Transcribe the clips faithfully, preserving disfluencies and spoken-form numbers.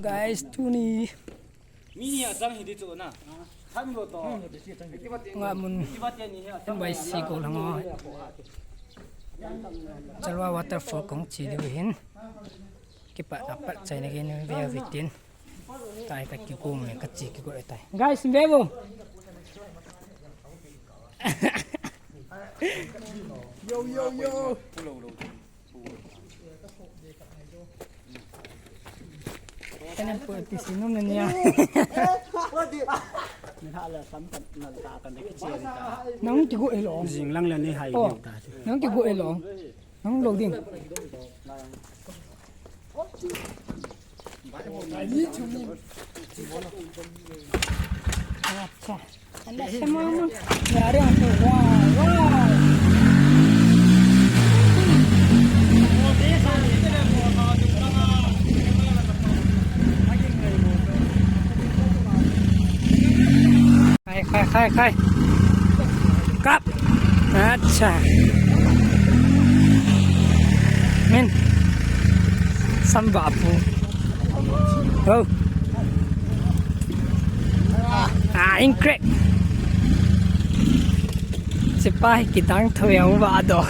Guys, tuni mi ni a chang hi di chu na. Tham lo to. Nga mun. Kiba te ni hi a chang. N Y C ko lang o. Chalwa waterfall kong chi di hin. Kipa na pat chai na gen ve ve tin. Tai ka ki ko me ka chi ki ko tai. Guys, ve vo. Yo, yo, yo. Kanan po ti sinum na niya. Nang ti go elo. Jing lang le ni hai. Oh. Nang ti go elo. Nang lo ding. Acha. Anda semua mun. Yari ang tu. Wow, wow. Khai, khai, khai, khai. Kap. Acha. Min. Samba pu. Oh. Ah, inkrek. Sipai kitang thoyang ba dok.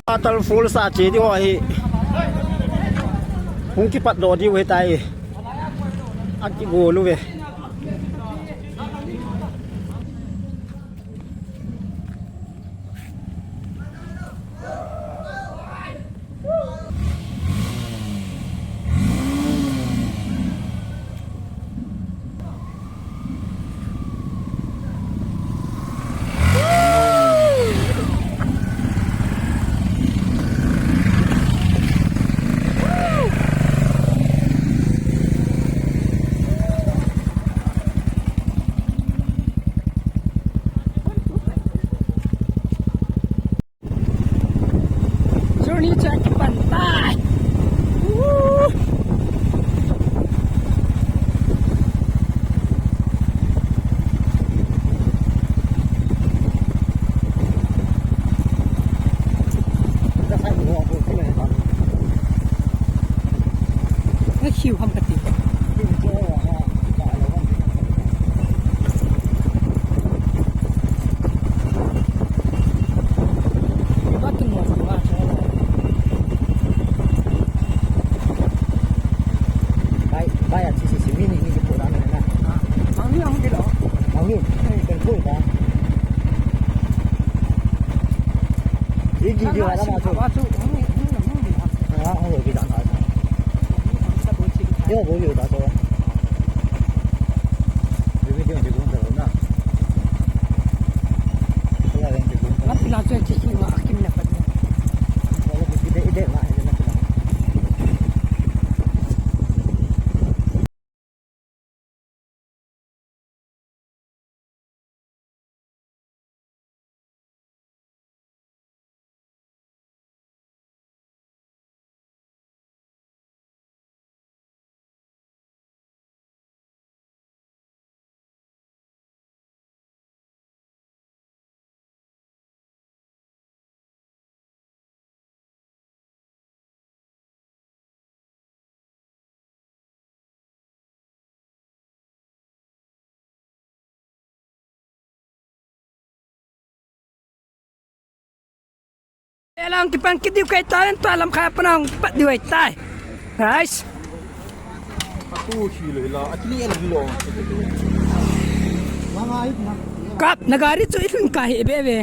Waterfall sa che di ho hi. Hung kipat do di ve tai. Aki go lu ve. Journey chu akipan tai. Woo! Na khiu ham kati. Bai, bai, a chi si si mi ni ni ki pu da na na. Mang ni ang di lo. Mang ni. Kan pu da. Di di di wa la ma chu. Wa chu. Mang ni, mang ni, mang ni. Ah, oh, ki da na. Yo, bo yo da to. Elang kipan kit diu kai ta, tua lam kha panang pat diu ai tai. Guys. Atu hi lo la, atu ni el lo. Kap na gari chu ilun ka hi be be.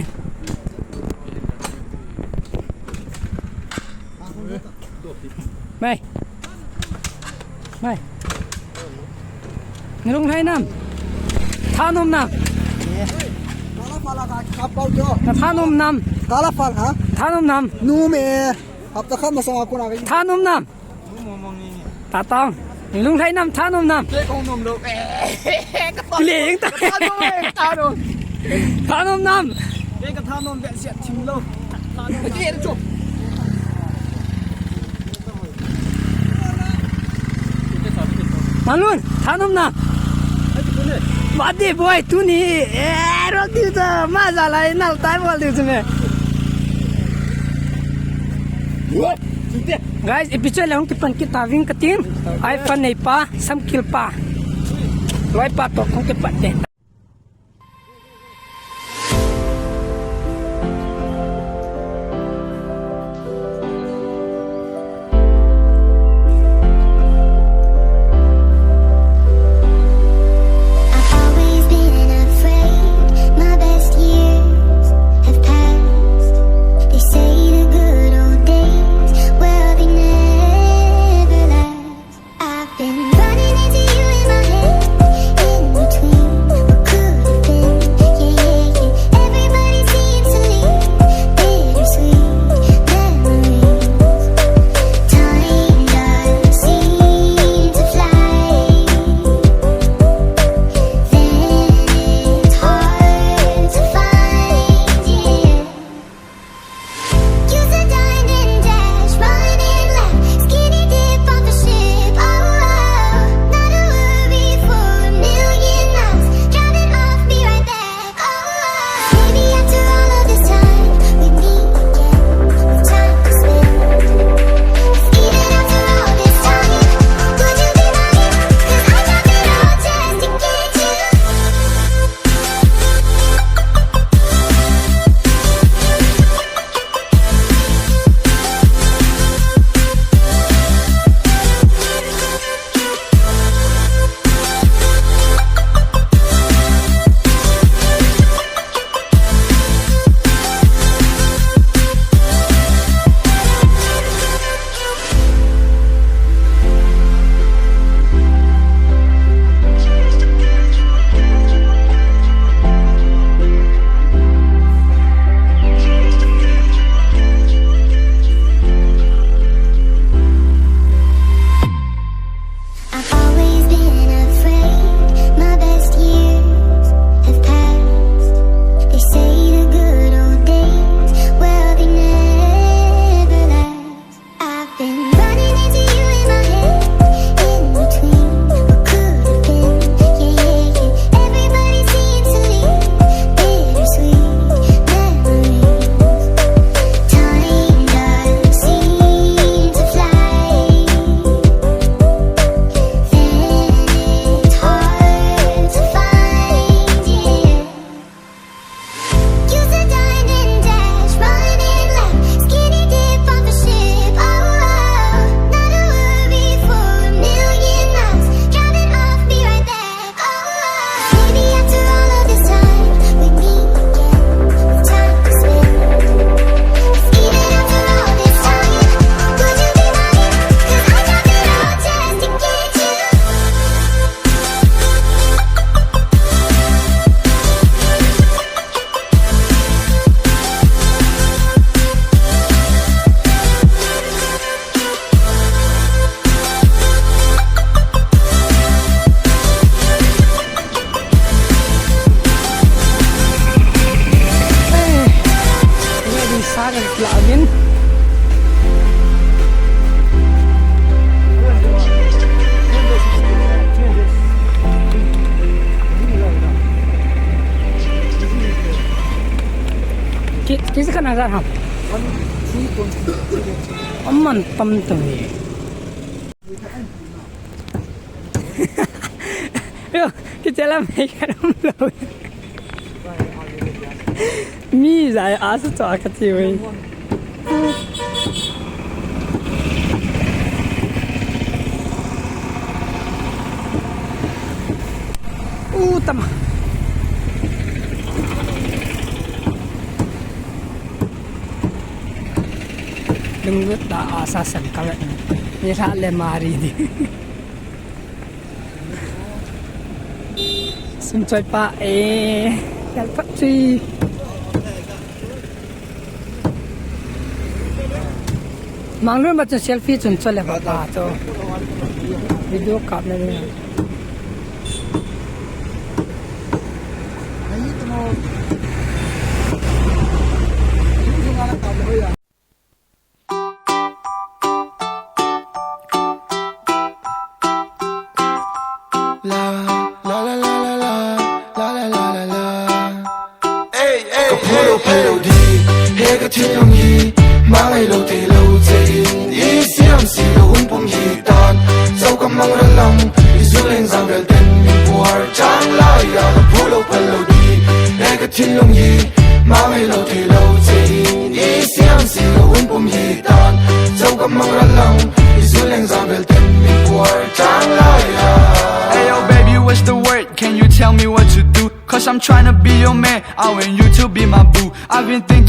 Mai. Mai. Nalung lhai nam. Thanom nam. Kala pala ka kapau jo. Nathanom nam. Kala pal ha? Thanom nam. Nu me. Hapta khat masang a kona ka. Thanom nam. Tatong. Nalung lhai nam, thanom nam. Ke kong nom lo. Eh, ka to. Leng ta. Ka to, eh, ka to. Thanom nam. Ke ka thanom be sia thim lo. Thanom nam. Ke cho. Malun, thanom nam. Badi boy, tuni. Eh, rol diu to, maza lai, nal tai bol diu to me. Guys, ipi chu le hung kipan kit ta ving ka team. iPhone nei pa, samkil pa. Loi pa to hung kipan te. I've always been afraid my best years have passed. They say the good old days, well, they never last. I've been running into you in my head, in between what could have been. Yeah, yeah, yeah. Everybody seems to leave bittersweet memories. Time does seem to fly. Then it's hard to find, yeah. Used to dine and dash, run and laugh, skinny dip off the ship. Oh, oh, not a worry for a million miles. Driving off, be right back. Oh, oh, maybe after all of this time, we meet again with time to spend. Even after all this time, would you be mine? 'Cause I dropped it all just to get you. I've always been afraid my best years have passed. They say the good old days, well, they never last. I've been running into you in my head, in between what could have been. Yeah, yeah, yeah. Everybody seems to leave bittersweet memories. Time does seem to fly. Then it's hard to find, yeah. Used to dine and dash, run and laugh, skinny dip off the ship. Oh, oh, not a worry for a million miles. Driving off, be right back. Oh, oh, maybe after all of this time, we meet again with time to spend. Even after all this time, would you be mine? 'Cause I dropped it all just to get you. Ready, sa ka la vin. Ki, kisi ka nazar ham? Aman pam to hi. Yo, kichela mai ka ram lo. Mi zai a sa cha ka ti wei. U tama. Lunglut ta a sa san ka vet. Ni sa le mari di. Sun choi pa e. Yal pa chui. Manglun ba chun selfie chun chole ba pa to. Video kap na ni. Hey, hey, ka phu lou, hey, phai lou di, he ka thinlung hi, mangai lou, thei lou, chei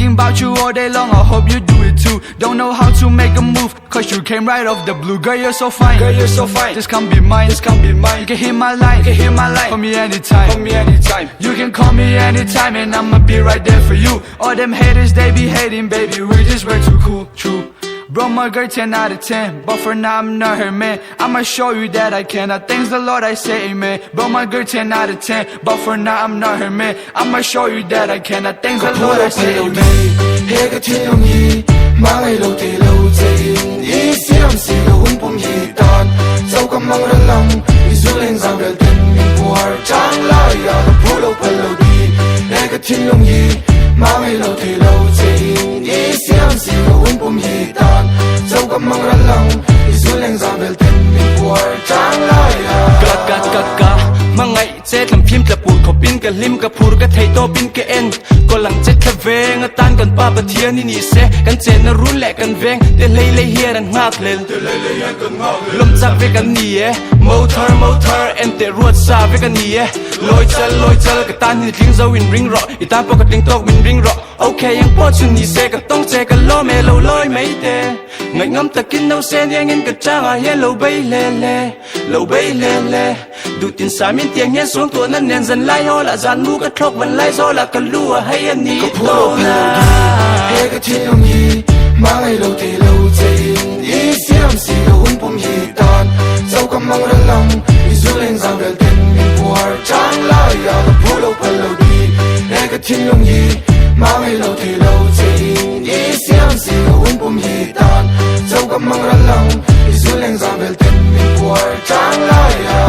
Thinking about you all day long, I hope you do it too. Don't know how to make a move, cause you came right off the blue. Girl, you're so fine. Girl, you're so fine. This can't be mine. This can't be mine. You can hit my line. You can hit my line. Call me anytime. Call me anytime. You can call me anytime, and I'ma be right there for you. All them haters, they be hating, baby. We just way too cool. True. Bro, my girl, ten out of ten. But for now, I'm not her man. I'ma show you that I can. I thanks the Lord, I say amen. Bro, my girl, ten out of ten. But for now, I'm not her man. I'ma show you that I can. I thanks the Lord, I say amen. He ka thinlung hi, mangai lou thei lou cheh in, i siam si lou hun pum hi tan. Chau ka mang ra lang, i zul leng jang vel ten min puar chang lai a, ka phu lou phal lou di. He ka thinlung hi, mangai lou thei lou cheh in, i siam si lou hun pum hi tan. Chau ka mang ra lang, i zul leng jang vel ten min puar chang lai a. Ka, ka, ka, ka, mangai Che tlam phim tla pur khopin ka lim ka phur ka thei topin ka en. Ko lang che tla veng a tan kan pa Pathian i ni se. Kan che na run le kan veng te lei lei hian an ngak lel. Lom chak ve kan ni e. Mo thar mo thar en te ruat sa ve kan ni e. Loi chal loi chal ka tan hi tling zo in ring ro. I tan po ka tling tok min ring ro. Okay, ang po chun ni se ka tong che ka lo me lo loi mai te. Ngai ngam takin no se niang in ka chang a hian lo bei le le. Lo bei le le. Du tin sa min tiang hian suang tua nan nen zan lai ho la zan mu ka thlok van lai zo la ka lu a hai ani. Ka phu lo phal lo di. He ka thinlung hi. Mangai lou thei lou cheh in. I siam si lou hun pum hi tan. Chau ka mang ra lang. I zul leng jang vel ten min puar chang lai a. Ka phu lo phal lo di. He ka thinlung hi. Mangai lou thei lou cheh in. I siam si lou hun pum hi tan. Chau ka mang ra lang. I zul leng jang vel ten min puar chang lai a.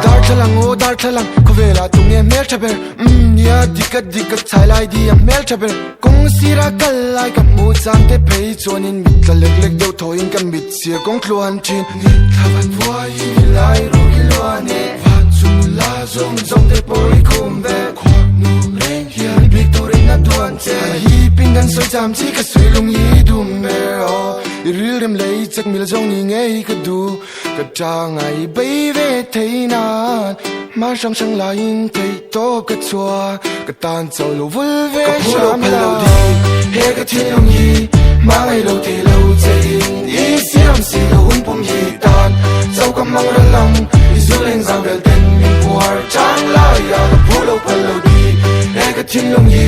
Dar thalang o dar thalang, khovela tung e mel thaber. Mm, nia dika dika chai lai di ang mel thaber. Kong sira kal lai ka mu chang te phei chuan in mit ka lek lek deuh thaw in ka mit sir kong tluan thin. Ni thavan vua i ni lai ru ki luan e. Van chung la zong zong te poi khum ve. Khuak nu reng hian bik turin a duan che. Hi pin dan soi cham chi ka sui lung i dum ber o. I ril rem lei chek mil zong ni ngei ka du. Ka tang ai bei ve thei nan. Mar sang sang lai in thei to ka chua. Ka tan chau lo vul ve. Ka phu lo phal lo di. He ka thinlung hi. Mangai lou thei lou cheh in. I siam si lou hun pum hi tan. Chau ka mang ra lang. I zul leng jang vel ten min puar chang lai a. Ka phu lo phal lo di. He ka thinlung hi.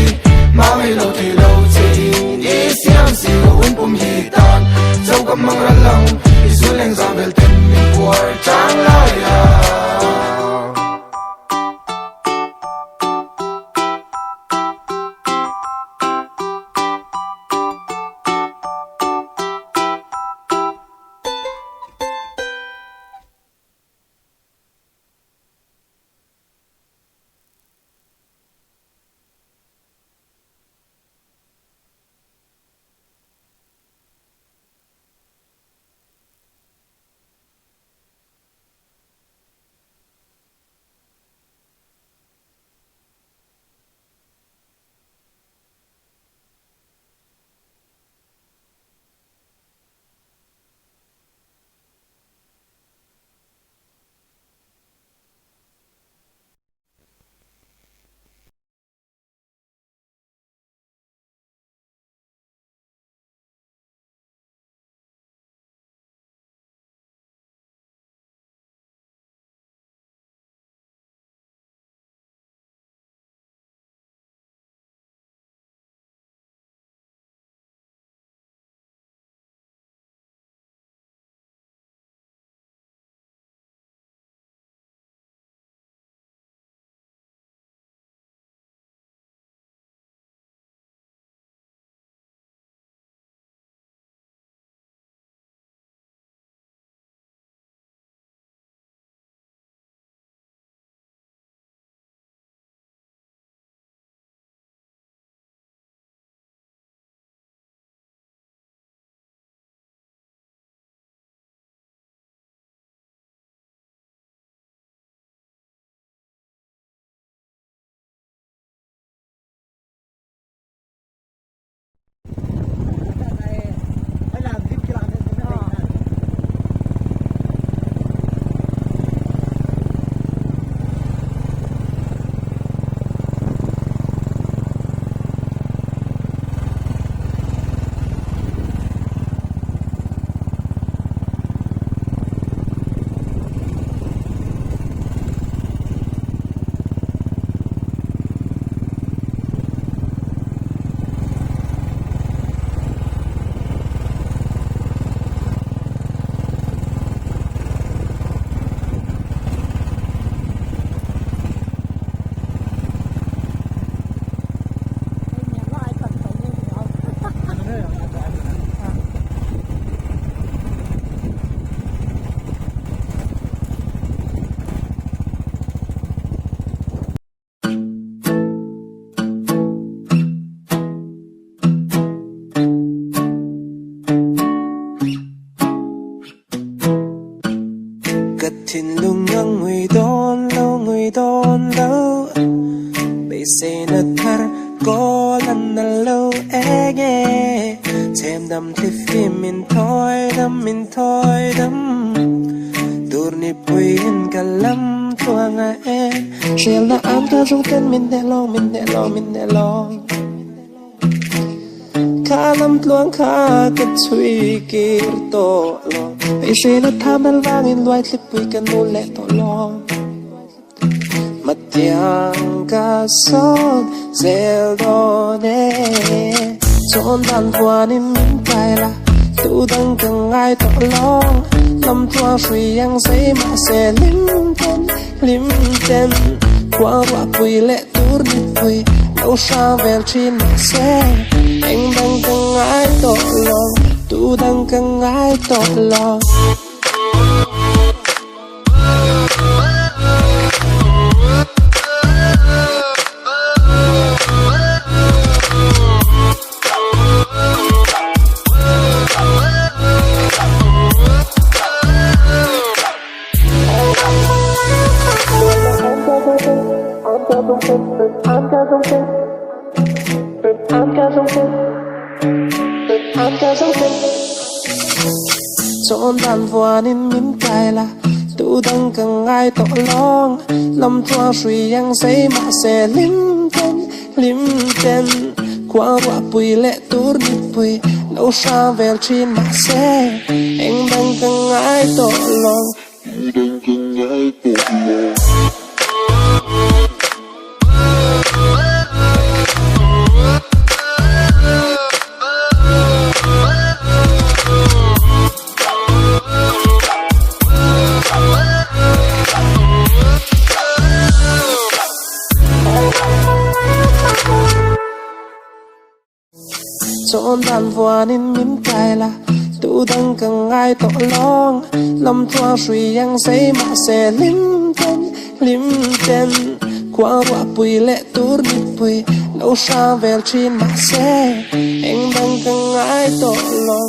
Mangai lou thei lou cheh in. I siam si lou hun pum hi tan. Chau ka mang ra lang. I zul leng jang vel ten min puar chang lai a. Thinlung a ngui don lou, ngui don lou. Beiseina thar ko lan na lou e nge. Chemdam thilpha min thoidam, min thoidam. Tuni puiin ka lamtluang a e. Selna an ka jong ten min ne long, min ne long, min ne long. Ka lamtluang kha ka chui kir to lou. Beiseina thamal vangin luai thilpui ka nu le to lou. Matiang ka sot zel don e. Chondan vuanin min kai la. Tudang ka ngai to lou. Lamtluang sui yang sei ma se lim ten, lim ten. Kuang ruah pui le tuni pui. Lou sang vel chin ma se. Engdang ka ngai to lou. Tudang ka ngai to lou. Chondan vuanin min kai la, tudang ka ngai to lou. Lamtluang sui yang sei ma se lim ten, lim ten. Kuang ruah pui le tuni pui, lou sang vel chin ma se. Engdang ka ngai to lou. Chondan vuanin min kai la, tudang ka ngai to lou. Lamtluang sui yang sei ma se lim ten, lim ten. Kuang ruah pui le tuni pui, lou sang vel chin ma se. Engdang ka ngai to lou.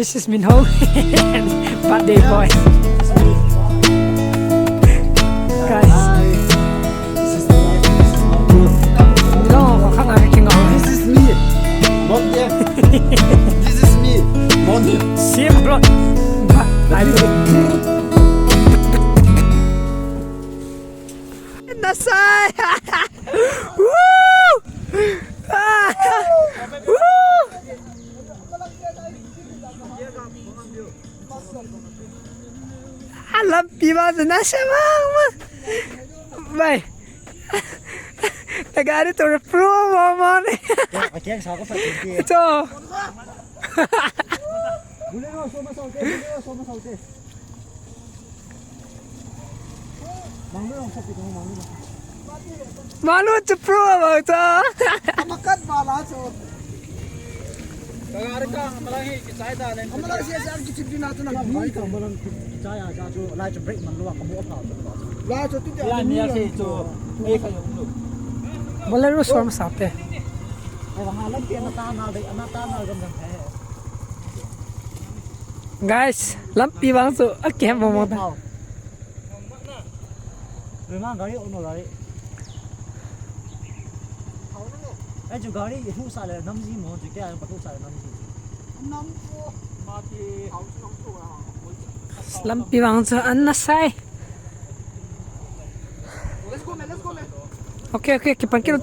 This is Minho. Birthday boy. Guys. No, kha na king out. This is me. Mon Dieu. This is me. Mon Dieu. Same blood. But I Nasai. Woo! Ah! Woo! Alam piba tu nasa mama. Bai. Tagari tu pro mama ni. Ito. Malu chu pro ba cha. Amakat bala chu. Kagari ka, amalang hi kichai da len. Amalang siya sa kichip din natin ang. Amalang kichai a cha chu, lai chu brake man lo, kamu apa chu. La chu tu ya ni ya se chu. Ei ka yung lu. Bolero som sa pe. Ei, wang alam pe na ta na de, na ta na gam gam he. Guys, lampi vang chu akem mo mo ta. Rema gari ono gari. Ai chu gari hu sa le namji mo chu kya pa hu sa le namji. Lampi vang chu an nasai. Let's go, man. Let's go, man. Okay, okay, kipan kilo.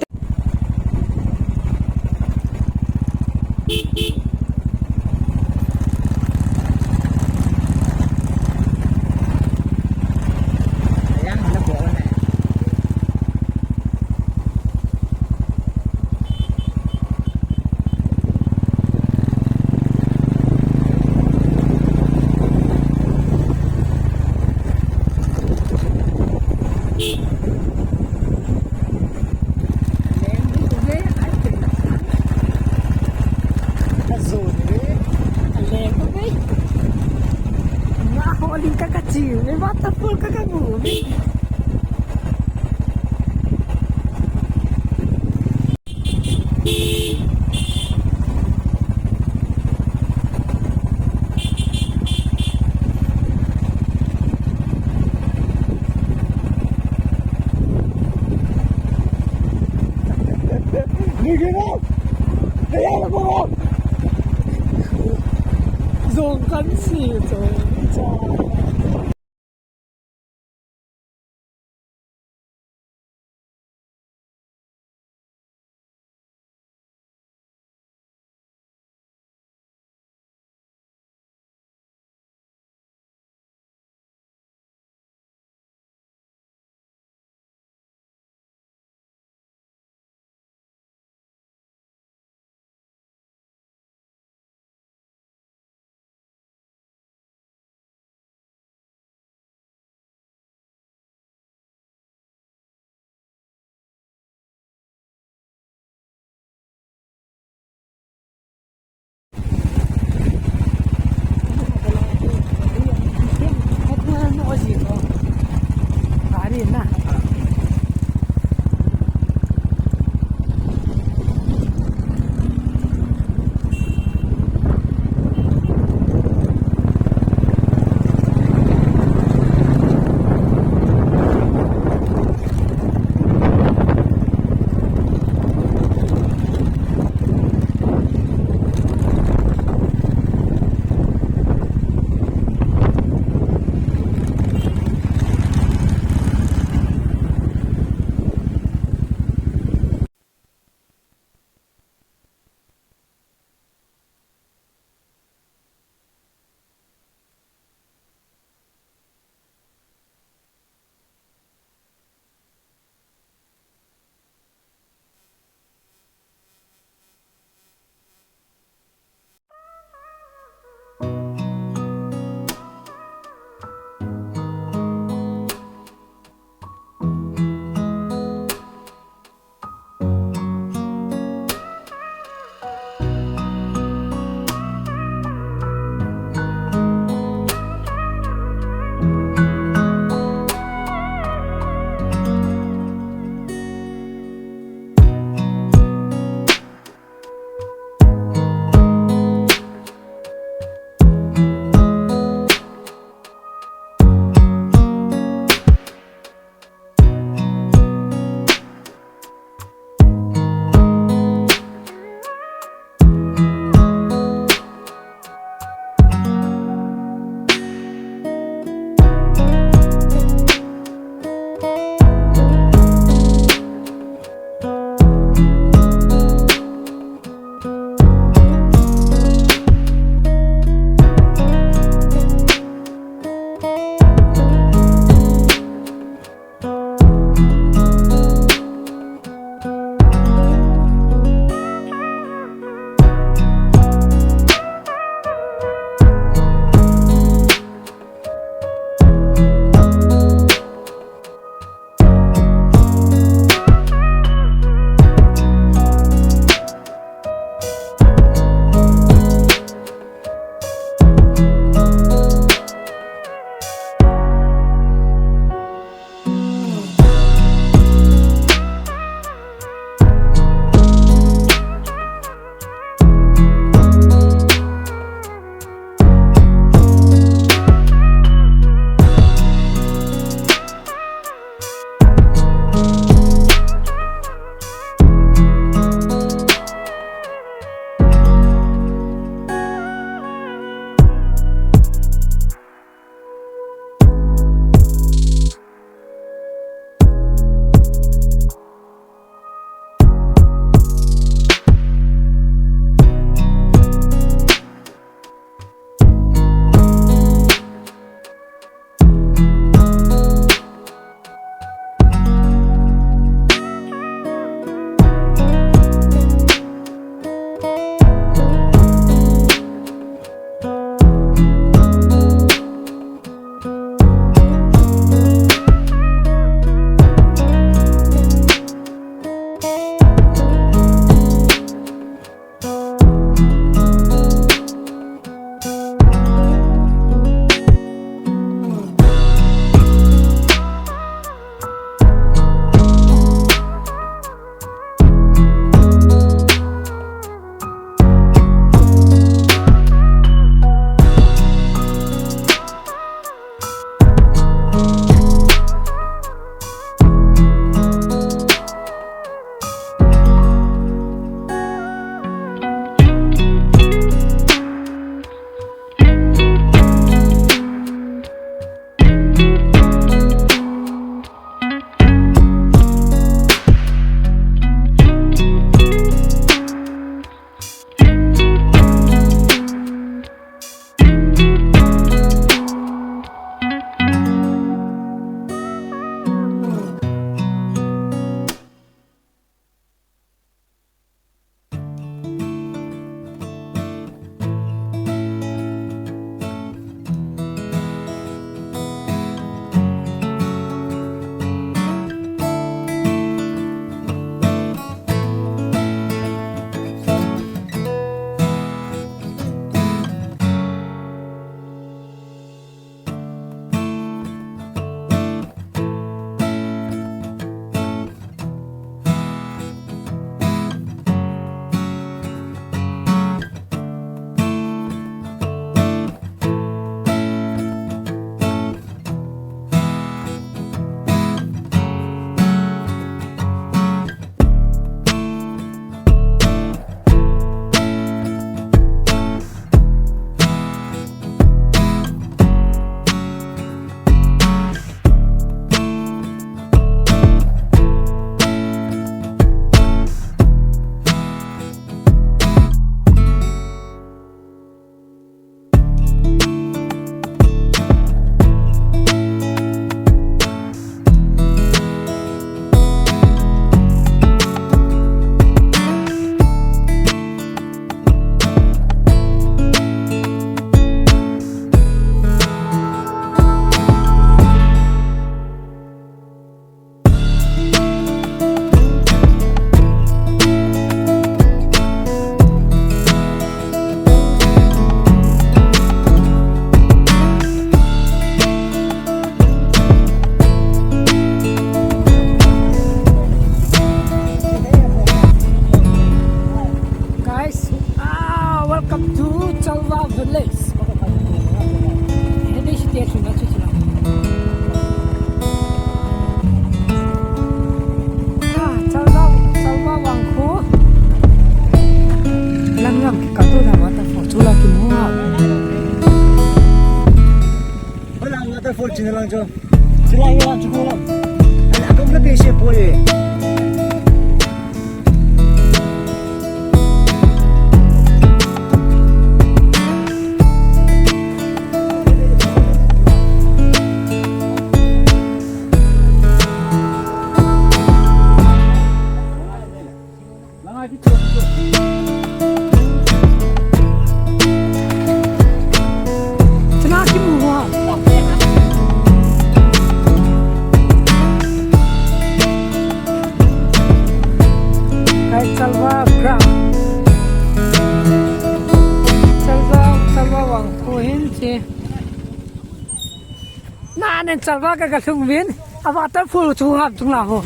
Nga ho ling ka kachiu, may waterfall ka kamu. Zong kan si, zong. Lang chu. Chulai lang chu ko lang. Ala kam na pe se poi. Chuna kimu hua. Kai Chalwa Ground. Chalwa, Chalwa Wangkho hin chi. Nanen Chalwa ka ka lhung vin, a waterfall chu ham chung la ho.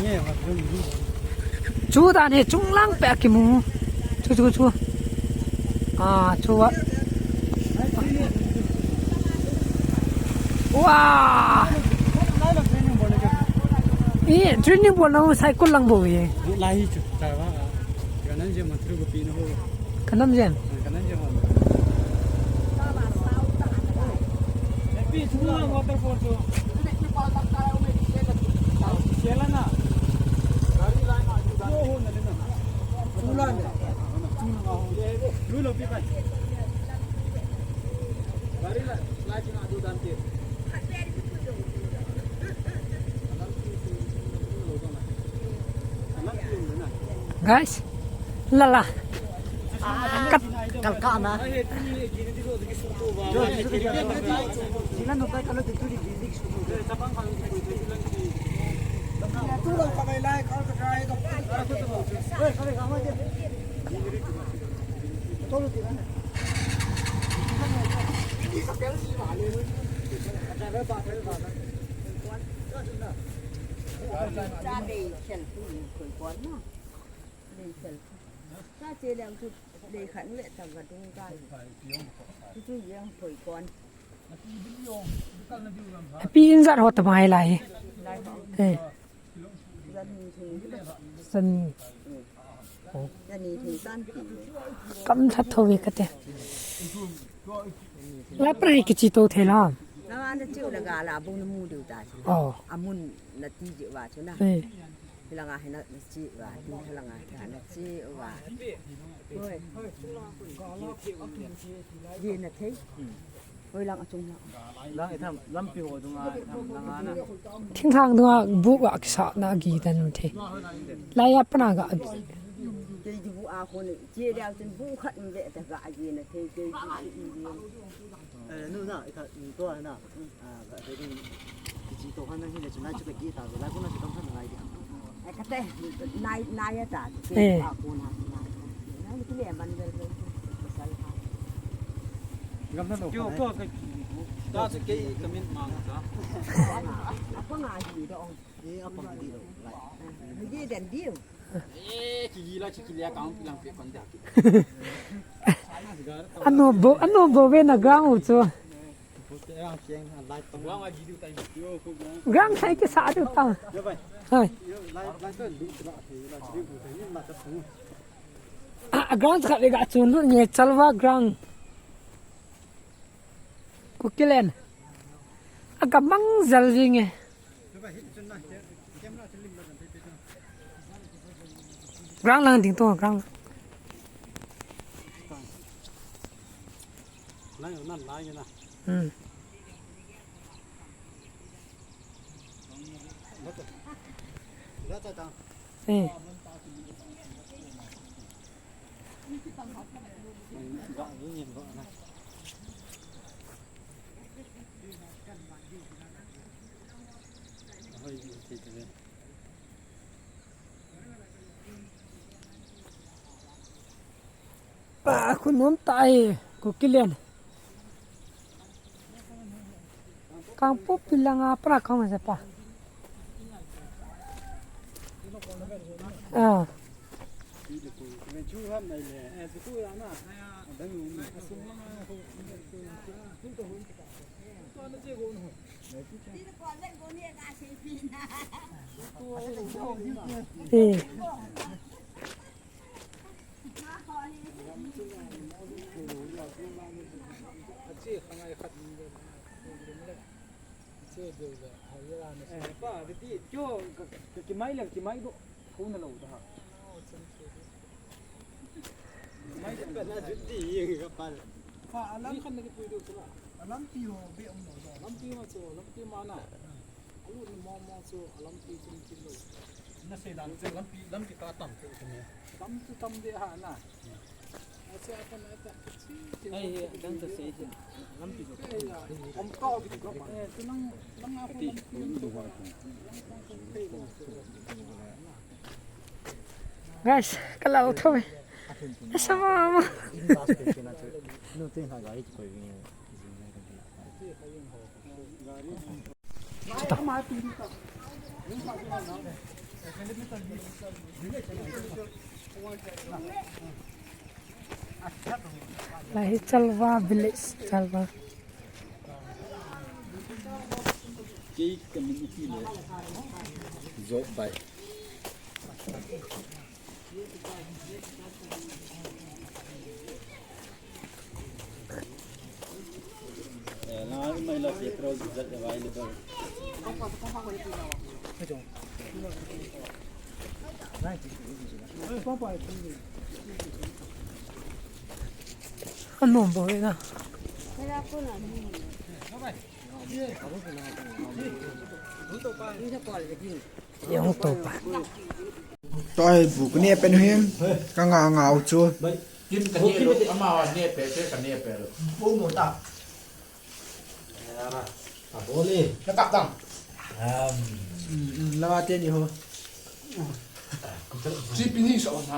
Chu dan hi chung lang pe kimu. Chu, chu, chu. A, chu wa. Wa. I, training bol na sai kul lang bo ye. Lahi chu, Chalwa. Ka nan je ma thru ko pi na ho. Ka nam jen. Ka nan jen ho. Happy, chula waterfall chu. Chela na. Chula na. Lu lo pi pai. Gari la, la china du dan te. Guys, lala. Kat, kalkana. Cha lei khel pu ni khoi kon na. Lei khel pu. Cha che leng chu lei khat ve ta va dung kai. Chu chu yeng khoi kon. Happy in jat ho ta mai lai. Lai ho. Eh. Jan ni thing. Jan ni. Jan ni thing tan ti. Kam that tho ve ka te. La pra hi kichi to the la. Na na chiu la ga la bu na mu diu ta. Oh. Amun na ti ji wa chu na. Eh. Hilanga hina na chi wa, ti hilanga hina na chi wa. Hoi. Ye na thei. Hoi lang achung na. Lang itham, lampi ho dunga, itham langa na. Thinglhang dunga bu wa kisa na gi dan thei. Lai ya pana ga. Kei di bu a ko ni, che dia chun bu khat ve ta ga ye na thei, kei di bu. Eh, nu na, ikha, to na. Ah, ga, ga, ga, kichi to han na hin le chu na chu ka gi ta, ga, la ko na chu kam han na lai dia. Eh, ka te, nai, nai ya ta, ke, eh, a ko na, na. Na ni ki le man vel vel, ka sal ha. Gam na no. Yo, ko ka, ta chu ke ka min mang ta. A pa nga ji do. Eh, a pa di lo. Lai. Ni di den di. Eh, ki gi la, ki, ki le ka ang pilang pe kon da. Ano bo, ano bo ve na ground u chu. Ground sai ke sa du ta. Hai. A, a ground khat le ga chun lut nge Chalwa ground. Kukiland. A ka mang jal jing e. Ground lang ding to, ground. Lai, nan lai na. Hmm. Eh. Pa, khu nom tai, Kukiland. Kangpokpi langa pra kang ma pa. Ah. Eh. Eh, pa, diti, kyo, ka, ka, kimai le, kimai do, ko na lo da. Kimai do. Kana juti yeng ka pa. Pa, alam kan na ki pui do sila. Alam pi ho be um lo da. Lampi ma chu, lampi ma na. Alu ni mo mo chu, alampi chu ni lo. Na sei dan chu lampi, lampi ka tam chu ni. Tam chu tam de ha na. Ai, dan ta sei chu. Lampi chu. Guys, ka lal thou e. Asa mama. Lai hi Chalwa village, Chalwa. Kei ka min ipi le. Job bai. Anom bou e na. Jong to pa. Toi bu kane pen hin ka nga nga u chu. Kim ka ne lo, ama ne pe, pe ka ne pe lo. Bu mu ta. Ka kap tang. Lawa te ni ho. Chi pi ni so na.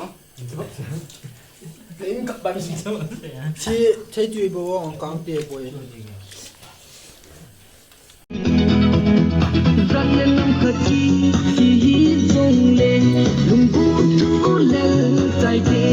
Chi, chi tui bo ang kang te bo e. Zan le nam khat ki, ki hi zong le, lungput thu lel tai te.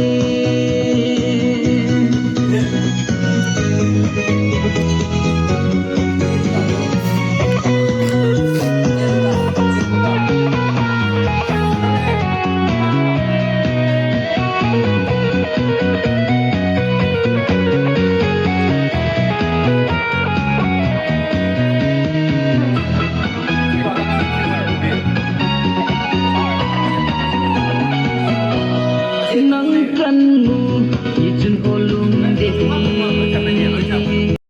Nang kan mu